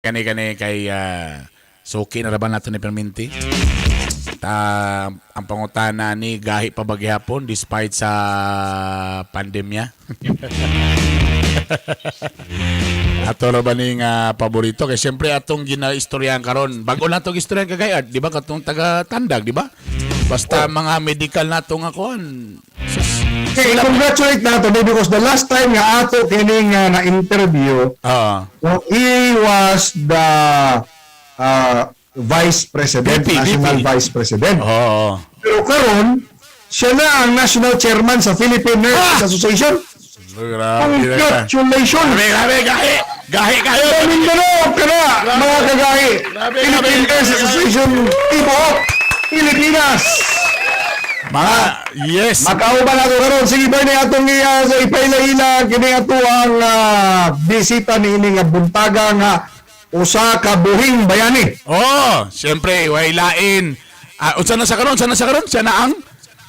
Kani kani kay suki na ra ba nato ni Perminti? Ta ang pangutana ni gahi pa ba gihapon despite sa pandemya? Ato ra ba ning paborito kay siyempre atong ginaistoryahan karon. Bag-o na atong istoryahan kagayad, di ba, katong taga Tandag, di ba? Basta mga medical nato nga kuan. Sus. Okay, congratulate nato because the last time nga ato kining na interview, no, he was the vice president, VP, national VP. Vice president. Pero karon, siya na ang national chairman sa Philippine Nurses Association. Grabe na ka. Congratulations! Grabe, grabe, gahi! Gahi kayo! Mindanao ka na, mga kagahi! Grabe, Philippine grabe. Nurses Association, Tibuok, Pilipinas! Mga, yes. Makauban nato karon. Sige, Bernie, atong iya sa ipaila-ila kini ato ang bisita niini nga buntaga nga usa ka buhing bayani. Oh, siyempre, way lain. Ah, unsa na sa karon? Unsa na sa karon? Siya na ang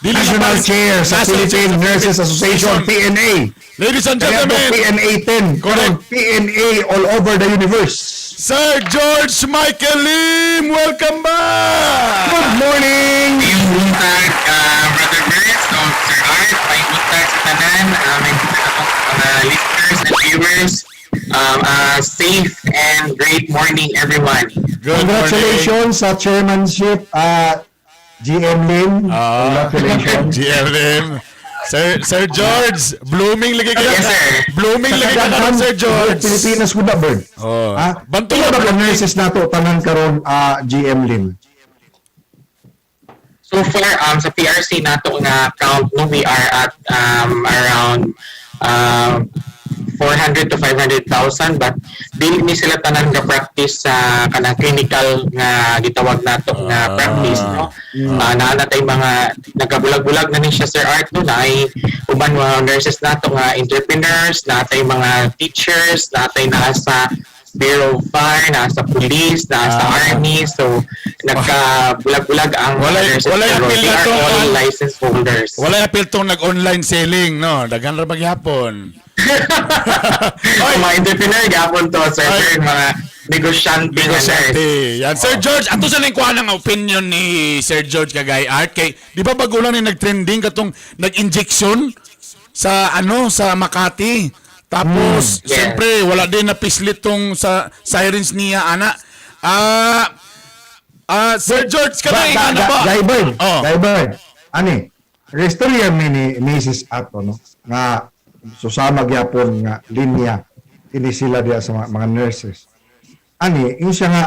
dili na National Chair sa National Philippine Chair sa Nurses Association, PNA. Ladies and Kaya to gentlemen, PNA 10. Correct. Karon, PNA all over the universe. Sir George Michael Lim, welcome back! Good morning! Maayong buntag, Brother Bert, so Sir Art, maayong buntag sa tanan, maayong buntag atong mga listeners and viewers. Safe and great morning, everyone. Good morning. Congratulations sa chairmanship, GM Lim. Congratulations. GM Lim. Sir George, blooming lagi ka. Yes, sir. Blooming lagi ka karon, Sir George. Pilipinas ko na, Bird. Oh. Ha? Bantog Pila na ba ka blooming. nurses nato tanan karon, GM Lim? So far, sa PRC nato nga count, no, we are at around 400 to 500,000, but dili ni sila tanan ga practice sa kanang clinical nga gitawag nato nga practice, no. Naa na tay mga nagabulag-bulag na ni siya, Sir Art, no, naay uban mga nurses nato nga entrepreneurs, naa tay mga teachers, naa tay naa sa Bureau of Fire, naa sa police, naa sa army. So nagkabulag-bulag ang mga nurses Walay karon. appeal They na are to, all ah. license holders. Walay apil tong nag-online selling, no? Daghan ra magyapon. Oy, mga entrepreneur gapon to, sir, Ay. sir, mga negosyante nga nurse. Negosyante. Yan. Sir George, ato sa ning kuha ng opinion ni Sir George Kagay Art kay di ba bago lang ni nag-trending katong nag-injection sa ano sa Makati. Tapos siyempre wala din napislit tong sa sirens niya ana. Sir George, kanay ano ba? Guy Bird, Oh. Guy Bird. Ani, istorya mi ni Mrs. Ato, no? Nga susama gyapon nga linya kini sila diya sa mga nurses. Ani, yung siya nga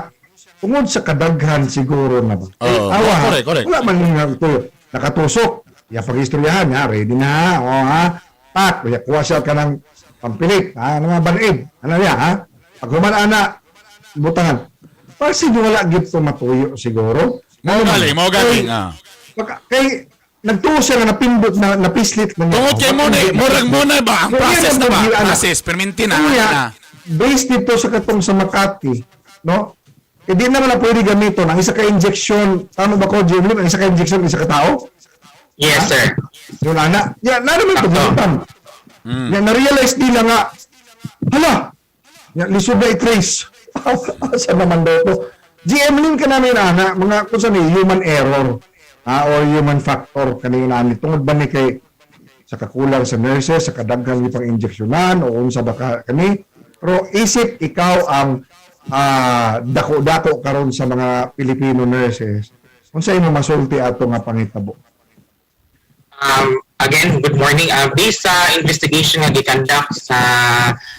tungod sa kadaghan siguro na ba? Oo. Awa, Correct, correct. wala man nga ito nakatusok. Ya pag-istoryahan, ha, ready na, o ha. Pak, ya kuha siya ka ng pampilit, ha, ano nga banib, ano niya, ha? Pag human ana, butangan. Kasi wala gid to matuyo siguro. Mao galing, mao galing. Kay, Ah. kay nagtuo siya nga napindot na napislit na niya. Tungod kay mo na, murag mo na ba ang So, process yan na ang ba? pag- Process, perminti na. Kaya, na. based dito sa katong sa Makati, no? Eh, di naman na pwede gamiton. Ang isa ka injection, tama ba ko, Jim Lim? Ang isa ka injection, isa ka tao? Yes, sir. Yun, ana. Ya, na naman ito, gamitan. Ya, na-realize nila nga, hala, ya, lisod na i-trace. Asa naman daw ito? GM Lim ka namin, ana, mga, kung saan eh, human error or human factor kanina namin. Tungod ba ni kay sa kakulang sa nurses, sa kadaghan ni pang injeksyonan o unsa ba ka, kani. Pero isip ikaw ang dako-dako karon sa mga Pilipino nurses. Unsa imo masulti ato nga pangitabo? Again, good morning. Based sa investigation nga giconduct sa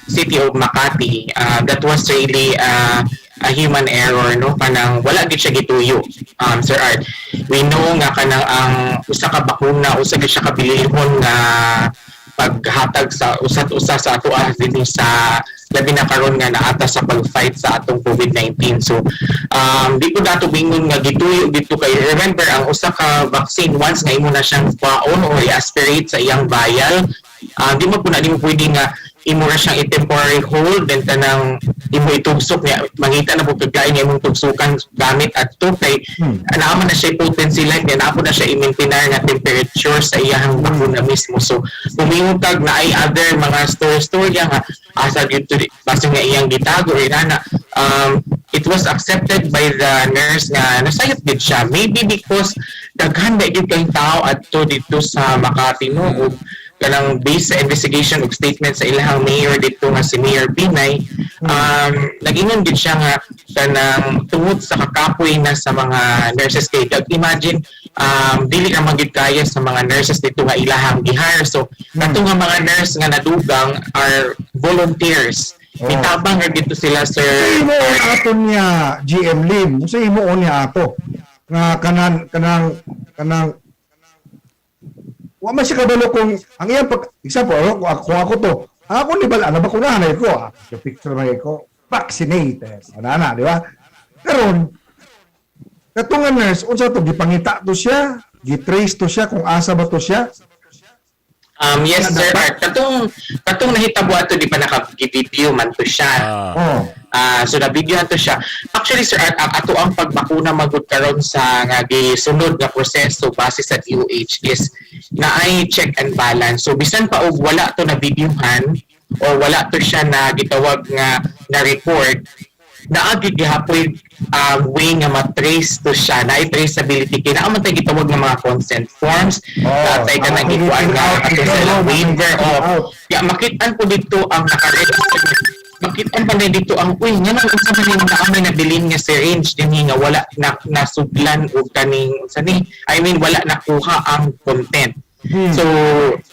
City of Makati, that was really a human error, no? Kanang wala gid siya gituyo, Sir Art. We know nga kanang ang usa ka bakuna, usa gid siya ka bililhon nga paghatag sa usat usa sa atoa dinhi sa labi na karon nga naata sa pag-fight sa atong COVID-19. So, di ko dato bingon nga gituyo dito kay remember ang usa ka vaccine, once nga imo na siyang kwaon o i-aspirate sa iyang vial, di mo po na di mo pwede nga imo ra siyang i-temporary hold, then kanang imo itugsok niya, mangita na po kaglain nga imong tugsukan gamit adto kay naa man na siya potency life niya, naa po na siya i-maintain nga temperature sa iyahang bakuna mismo. So kung kag na ay other mga story nga asa dito basta nga iyang gitago or inana, it was accepted by the nurse nga nasayop gid siya, maybe because daghan ba gyud kayong tao adto dito sa Makati, no? Ug kanang based sa investigation ug statement sa ilahang mayor dito nga si Mayor Binay, nag-ingon gid siya nga kanang tungod sa kakapoy na sa mga nurses, kay kag imagine, dili ra man gid kaya sa mga nurses dito nga ilahang gi-hire. So kato nga mga nurse nga nadugang are volunteers. Mitabang ra dito sila, sir. Sa imo ato niya, GM Lim, sa imo niya ato nga kanan kanang kanang wa man siya kabalo kung ang iyang pag example ako, kung ako to, ang ako ni bala na bakunahan na ko, yung picture man ko vaccinated, ana na, di ba? Karon katong nga nurse, unsa to, gipangita to siya, gitrace to siya kung asa ba to siya? Yes, sir. Art. Katong nahitabo ato, di pa naka-video man to siya. Oh. Ah, so na video to siya. Actually, sir Art, ang ato ang pagbakuna magud karon sa nga gisunod nga proseso base sa DOH is naay check and balance. So bisan pa og wala to na videohan or wala to siya na gitawag nga na record, naa gyud gihapoy way nga ma-trace to siya, na traceability kay naa man tay gitawag nga mga consent forms, naa tay kanang gikuan nga out, katong sa ilang waiver out. O ya, makitaan po dito ang naka-register, makitaan pa na dito ang, uy, nga nang unsa man yung naa may nabilin nga syringe dinhi nga wala na nasuglan og kaning unsa ni, I mean, wala nakuha ang content. So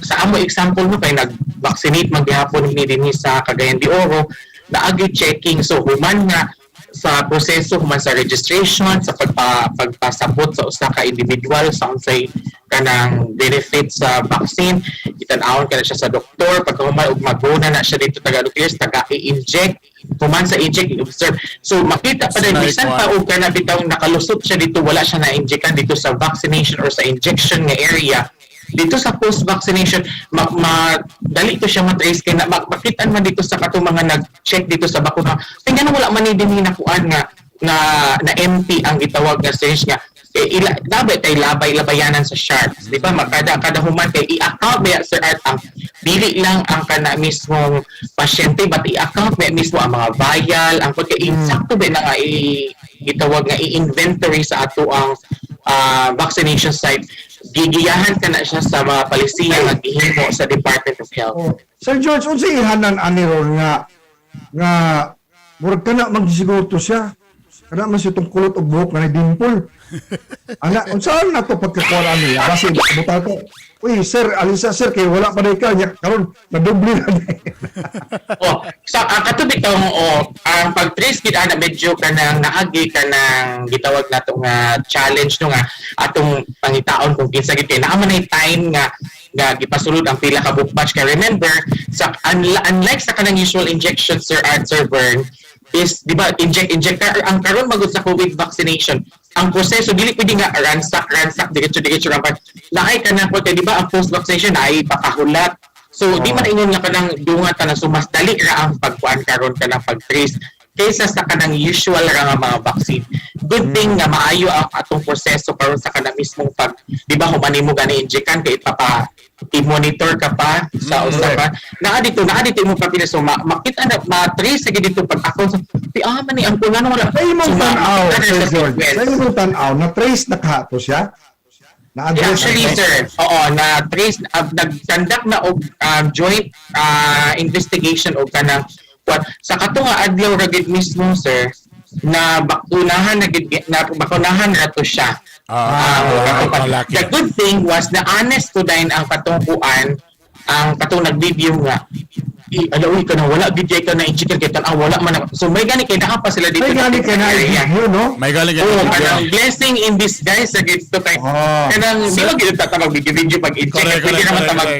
sa amo example mo, kay nag-vaccinate man gihapon ni dinhi sa Cagayan de Oro, naagi checking. So human nga sa proseso, human sa registration, sa pagpasabot sa usa ka individual sa unsay kanang benefit sa vaccine, itan-awon ka na siya sa doktor. Pagka human og maguna na siya dito taga doctors taga i-inject, human sa inject, i-observe. So makita pa din Sunay bisan kuan. pa og kana bitaw nakalusot siya dito, wala siya na-injectan dito sa vaccination or sa injection nga area, dito sa post-vaccination, dali to siya matrace kay na, makitaan man dito sa katong mga nag-check dito sa bakuna. Kaya nga wala man ni din nakuan nga na na empty ang gitawag nga syringe nga eh, ila dapat kay labay labayanan sa sharps, di ba? Makada kada human kay i-account ba, Sir Art, ang dili lang ang kana mismong pasyente but i-account ba mismo ang mga vial, ang pagka insakto ba na nga gitawag nga i-inventory sa ato ang vaccination site, gigiyahan ka na siya sa mga palisiya nga gihimo sa Department of Health. Oh. Sir George, unsa ihanan ani ron nga nga murag kana magsiguro to siya? Kana man siya tong kulot og buhok nga dimple. Ana, unsaan na to pagkakuha niya? Basi buta ko. Uy, sir, alisa sir kay wala pa day ka nya karon nadoble na day. Oh, sa ang kato bitaw, oh, ang pag-trace gid ana medyo kanang naagi kanang gitawag nato nga challenge, no, nga atong pangitaon kung kinsa gid kay naa man nay time nga nga gipasulod ang pila ka book batch, kay remember sa unlike sa kanang usual injection, Sir Art, Sir Bern, is di ba inject inject ka. Ang karon magud sa COVID vaccination, ang proseso dili pwede nga ransak ransak, diretso diretso rampan. Naay kanang kay di ba ang post vaccination naay papahulat. So di man ingon nga kanang dunga ta na, so mas dali ra ang pagkuan karon kanang pag-trace kaysa sa kanang usual ra nga mga vaccine. Good thing nga maayo ang atong proseso karon sa kanang mismong pag, di ba, human nimo gani injectan kay ipapa i-monitor ka pa sa usa ka naa dito imong papila. So makita na, ma-trace sa dito pag ako sa di man ni ang kung ano wala. Sa imong So, tan-aw, makita na Sir sa George, sequence. sa imong tan-aw, na-trace na ka to siya? Na-address Actually, na to? sir, oo, na trace, nag-conduct na og joint investigation og kanang what sa kato nga adlaw ra gid mismo, sir, na bakunahan na gid, na bakunahan ra to siya. Malaki. The good thing was na honest to din ang katong kuan, ang katong nag-review nga ala, uy, kana wala gid ka na inject kay tan wala man so may gani kay naa pa sila dito May gani kay na area. yun, no? May galing ka Oo, na. kanang blessing in disguise sa gito kay kanang di ba gid ta mag video pag inject, pwede naman ta mag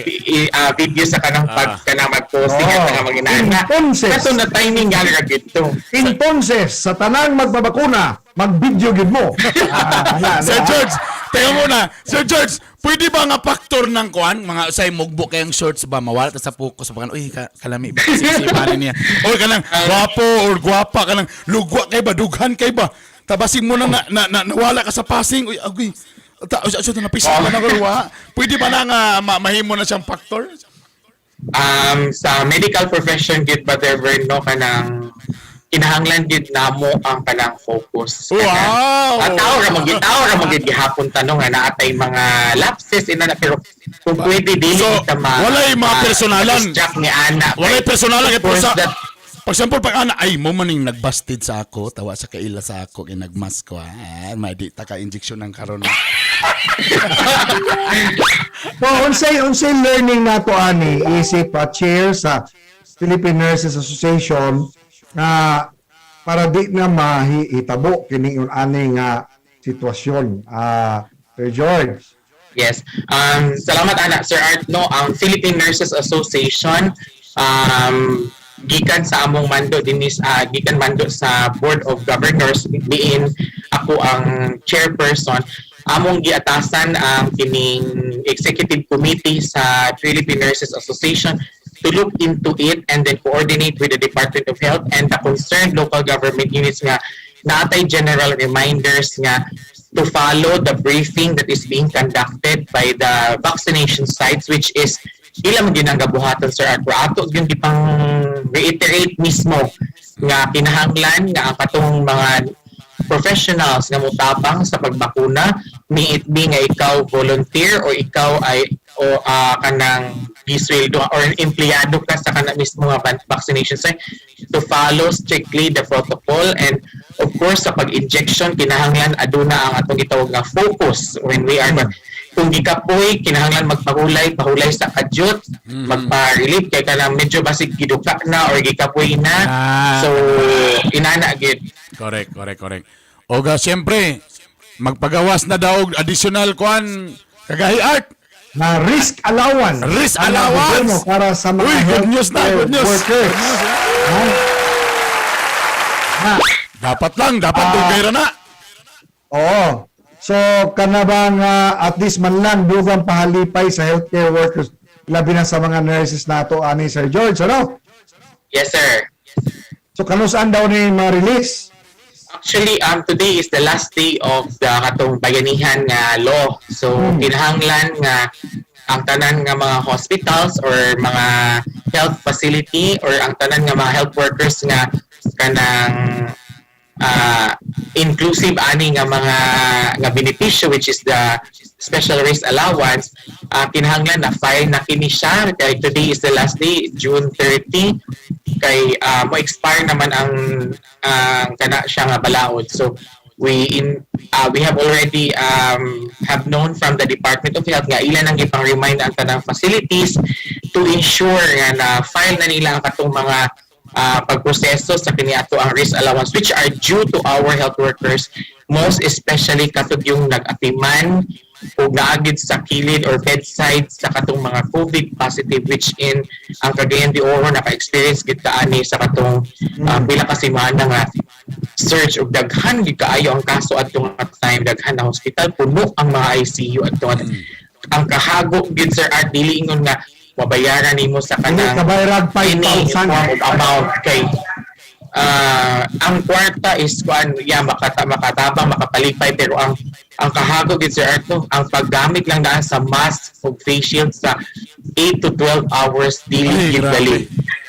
video sa kanang pag kanang mag-posting at kanang mag-inana. Entonces, Kato na timing nga ra gito. Entonces, sa tanang magbabakuna, mag-video gid mo. Sir Ana, George, Teka muna, Sir George, pwede ba nga factor ng kuan? Mga usay mugbo kayong shorts ba? Mawala ta sa focus. Baka, uy, kalami ba? Sisipanin niya. Or kanang gwapo or gwapa kanang lugwa kay ba? Dughan kay ba? Tabasing mo na, na, na, na nawala ka sa passing. Uy, agoy. Ta, uy, uy, napisa ka na ko, wa. Pwede ba na nga mahimo na siyang factor? Sa medical profession gid, Brother Vern, no, kanang kinahanglan gid namo ang kanang focus. Wow! At tao ra man gyud gihapon tanong nga naatay mga lapses ina na, pero kung pwede dili So, kita ma walay mga personalan. Ma-distract ni ana. Walay personalan kay Of course, sa that pag example, pag ana, ay mo maning nagbasted sa ako, tawa sa kaila sa ako, kay nagmask ko, ah, may di ta ka injection ng karon. So, unsay learning nato ani isip pa chair sa Philippine Nurses Association nga para di na mahitabo kini ani nga sitwasyon, Sir George? Yes. Salamat ana, Sir Art, no. Ang Philippine Nurses Association, gikan sa among mando dinis, gikan mando sa Board of Governors diin ako ang chairperson, among giatasan ang kining executive committee sa Philippine Nurses Association to look into it and then coordinate with the Department of Health and the concerned local government units nga naatay general reminders nga to follow the briefing that is being conducted by the vaccination sites, which is ila man gyud ang gabuhaton, Sir Art. Pero ato gyud ipang reiterate mismo nga kinahanglan nga ang katong mga professionals nga motabang sa pagbakuna, may it be nga ikaw volunteer o ikaw ay o kanang gisweldo or empleyado ka sa kana mismo nga vaccination site, to follow strictly the protocol. And of course, sa pag-injection, kinahanglan aduna ang atong gitawag nga focus when we are, kung gikapoy, kinahanglan magpahulay, pahulay sa kadyot, magpa-relief kay kanang medyo basig giduka na or gikapoy na. So inana gid. Correct. Oga, siyempre, magpagawas na daw og additional kuan kagahi art. Na risk allowance. Risk Ang allowance! gobyerno para sa mga Uy, good news na, healthcare good news. workers. Ha? Na, Dapat lang, dapat dugay ra na. Oo. So, kana bang at least man lang dugang pahalipay sa healthcare workers, labi na sa mga nurses nato ani, Sir George, ano? Yes, sir. So, kanusaan daw ni ma-release? Actually, today is the last day of the katong bayanihan nga law. So, kinahanglan nga ang tanan nga mga hospitals or mga health facility or ang tanan nga mga health workers nga kanang inclusive ani nga mga nga benepisyo, which is the special risk allowance, kinahanglan na file na kini siya kay today is the last day, June 30, kay mo expire naman ang kana siya nga balaod. So we have already have known from the Department of Health nga ilan ang gipang remind ang tanang facilities to ensure nga na file na nila ang katong mga pagproseso sa kini ato ang risk allowance which are due to our health workers, most especially katong yung nag-atiman o naagid sa kilid or bedside sa katong mga COVID positive, which in ang Cagayan de Oro naka-experience gid kaani sa katong pila ka semana nga surge og daghan gid kaayo ang kaso adto nga time, daghan na hospital, puno ang mga ICU adto nga. Ang kahago gid, Sir Art, dili ingon nga mabayaran nimo sa Hindi, kanang kabayrag any 5,000. form of amount kay ang kwarta is kuan ya makatabang, makapalipay, pero ang kahago gid, Sir Art, no, ang paggamit lang daan sa mask ug face shield sa 8 to 12 hours dili Ay, gid grabe. dali.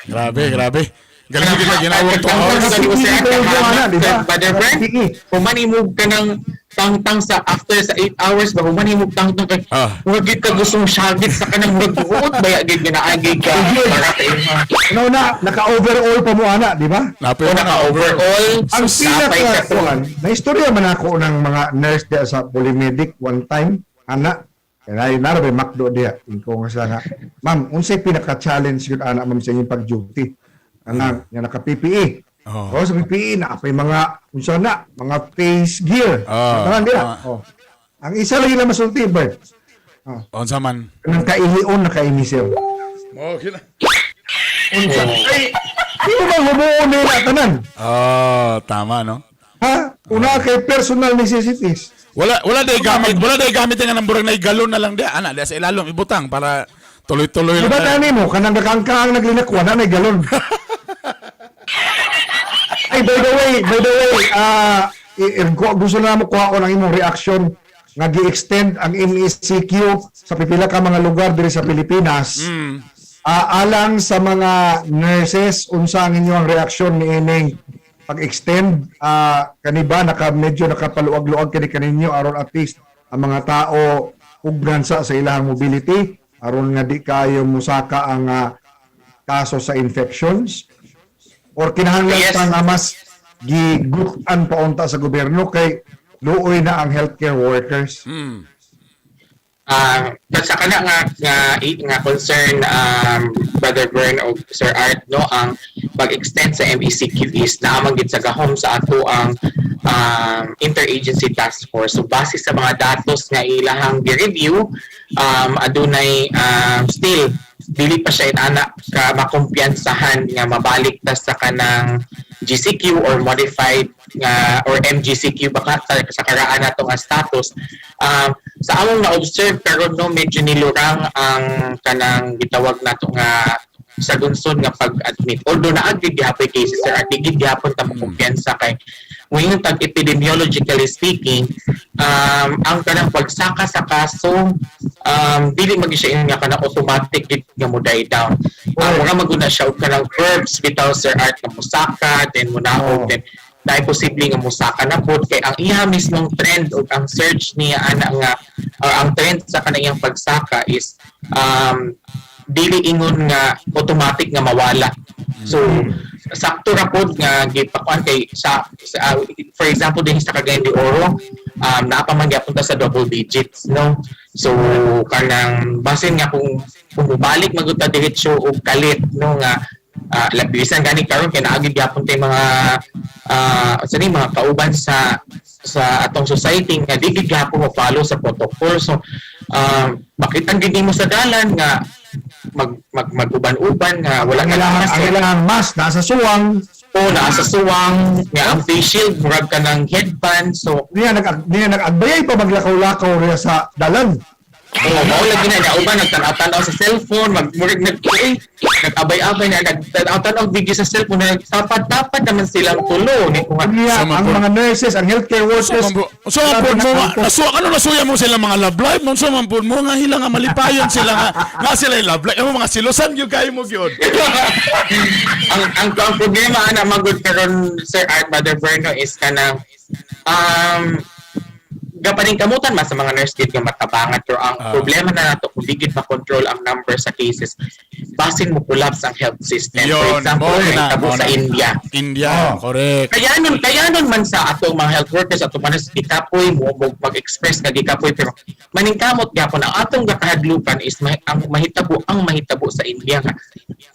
Grabe, grabe. Galing gid na ginawag to Ang hours. sa Sir Art, Ana, di ba? Brother Brent, human imog ka ng tangtang sa after sa 8 hours ba, human imog tangtang kay murag gid ka gustong syagit sa kanang murag buot baya gid nga naagi ka para sa imo. Ano na, naka-overall pa mo ana, di ba? Napil O na naka overall, Ang napay pinaka ka to. kuan, na istorya man ako ng mga nurse diya sa Polymedic one time, ana. Kaya nara bay McDo diya. Inko nga siya nga, "Ma'am, unsay pinaka-challenge yun ana, ma'am, sa inyong pag-duty?" Ana, nga naka PPE. Oh. Sa PPE na pay mga unsa na, mga face gear. Tanan diya. Oh. Ang isa lagi lang masulti, Bert. Unsa man? Kanang kaihion na kaimisir. Okay na. Unsa? Ay, di mo bang humuon nila tanan? Oh, tama no. Ha? Una kay personal necessities. Wala day gamit nga nang burag na galon na lang di ana di sa ilalom ibutang para tuloy-tuloy Di ba lang. tani mo, kanang gakangkang naglinakwan, na galon. Ay, by the way, gusto na mo kuha ko ng imong reaction nga gi-extend ang MECQ sa pipila ka mga lugar diri sa Pilipinas. Alang sa mga nurses, unsa ang inyong reaksyon niining pag-extend, kani ba naka medyo nakapaluag-luag kini kaninyo aron at least ang mga tao ugnan sa ilang mobility aron nga di kayo musaka ang kaso sa infections, or kinahanglan pa nga mas gigutan pa unta sa gobyerno kay luoy na ang healthcare workers? But sa kana nga concern, Brother Vern o Sir Art, no, ang pag-extend sa MECQ is naamang gid sa gahom sa ato ang interagency task force. So base sa mga datos nga ilahang gi-review, adunay still dili pa siya inana ka makumpiyansahan nga mabalik ta sa kanang GCQ or modified nga or MGCQ baka sa karaan nato nga status. Sa among na-observe karon, no, medyo nilurang ang kanang gitawag nato nga sa gunsod nga pag-admit, although naa gid gihapon cases, sir, at di gid gihapon ta makumpiyansa kay ngayon tag epidemiologically speaking, ang kanang pagsaka sa kaso, dili man gyud siya nga kanang automatic gid nga mo die down. Mura man gud na siya og kanang curves bitaw, Sir Art, nga musaka then munaog, then dahil posible nga musaka na pod kay ang iya mismong trend o ang surge niya ana nga or ang trend sa kanang iyang pagsaka is dili ingon nga automatic nga mawala. So sakto ra pod nga gipakuan kay sa for example din sa Cagayan de Oro, naa pa man gyapon ta sa double digits, no? So kanang basin nga kung mobalik magud ta diretso og kalit, no, nga labisan gani karon kay naa gyud gyapon tay mga sa ni mga kauban sa atong society nga di gyud gyapon mo follow sa protocol. So makita gid nimo sa dalan nga mag mag mag-uban-uban nga wala Ang ka ilang ang ilang mask nasa suwang. O naa sa suwang nga ang face shield murag ka ng headband, so niya nag-agbayay pa maglakaw-lakaw riya sa dalan. Oh, mao lagi na uban nagtanaw-tanaw sa cellphone, mag murag nag eh, nag-abay-abay na nagtanaw-tanaw video sa cellphone na nagtapad-tapad naman silang tulo ni kung Niya, Sama ang po. mga nurses, ang healthcare workers. So man po mo nga, ano nasuya mo sila mga love life? Mo so man po mo nga hila nga malipayon sila nga nga sila yung love life. Amo mga silosan gyud kayo mo gyud. Ang problema ana magud karon, Sir Art, Brother Verno, is kanang gapaning kamutan man sa mga nurse gid nga matabangan, pero ang problema na nato kung di gid ma-control ang number sa cases, basin mo collapse ang health system. For Yun, example, mao na, nahitabo mao sa na. India. India, Oh. correct. Kaya nun man sa atong mga health workers, atong mga nurse, gikapoy mo mag-express nga gikapoy, pero maningkamot gyapon. Ang atong gakahadlukan is ang mahitabo sa India nga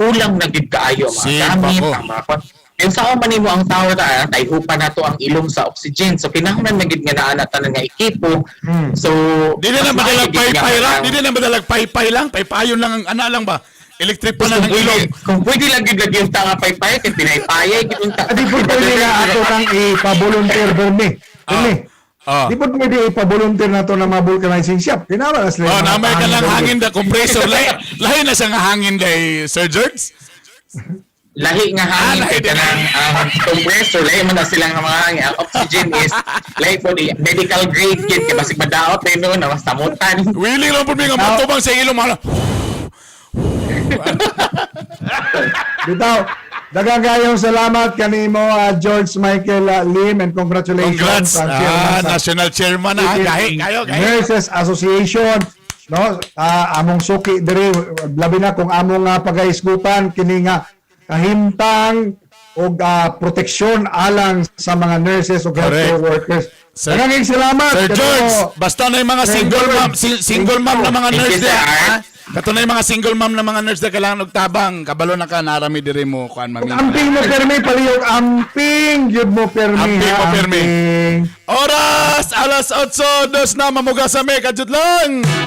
kulang na gid kaayo ang mga Simba gamit, ko. ang mga kwan. And sa man nimo ang tao ta tayhupan nato ang ilong sa oxygen. So kinahanglan man gid nga naa na tanan nga ekipo. So Dili na mas madalag maayo gid nga paypay lang, kanang- dili na madalag paypay lang, paypayon lang ang ana lang ba? Electric pa na Kung ng pwede, ilong. kung pwede lang gid lagi yung tanga paypay kay pinaypayay gid unta. Di po pwede nga ato kang ipa-volunteer, Bernie. Bernie. Di po pwede ipa-volunteer na to na mga vulcanizing shop. Kinama na sila. Oh, yung mga namay ka lang dali. hangin da compressor. Lahi na siya nga hangin day, Sir George. Lahi nga hangin Ah, lahi kay kanang ang compressor, lahi man na silang mga hangin. Ang oxygen is lahi po di medical grade kit kay basig madaot na noon na mas samutan. Willing lang po mi nga matubang sa ilong mga. Bitaw, daghang kayong salamat kanimo, George Michael Lim, and congratulations Congrats. ang chairman sa National chairman na. Gahi, kayo, gahi. Nurses Association, no? Among suki diri, labi na kung among pagaisgutan kini nga kahimtang og proteksyon alang sa mga nurses ug healthcare workers. Sir- Daghang salamat Sir kanimo. George, basta na yung mga Sir single George. mom, single mom na mga Thank nurse you, Sir diha. Art. Ha? Kato na yung mga single mom na mga nurse na kailangan og tabang. Kabalo na ka, narami diri mo kuan mami. Amping mo permi palihog, amping gyud mo permi. Amping ha, mo, permi. amping. Oras alas 8:02 na mamuga sa me kadjut lang.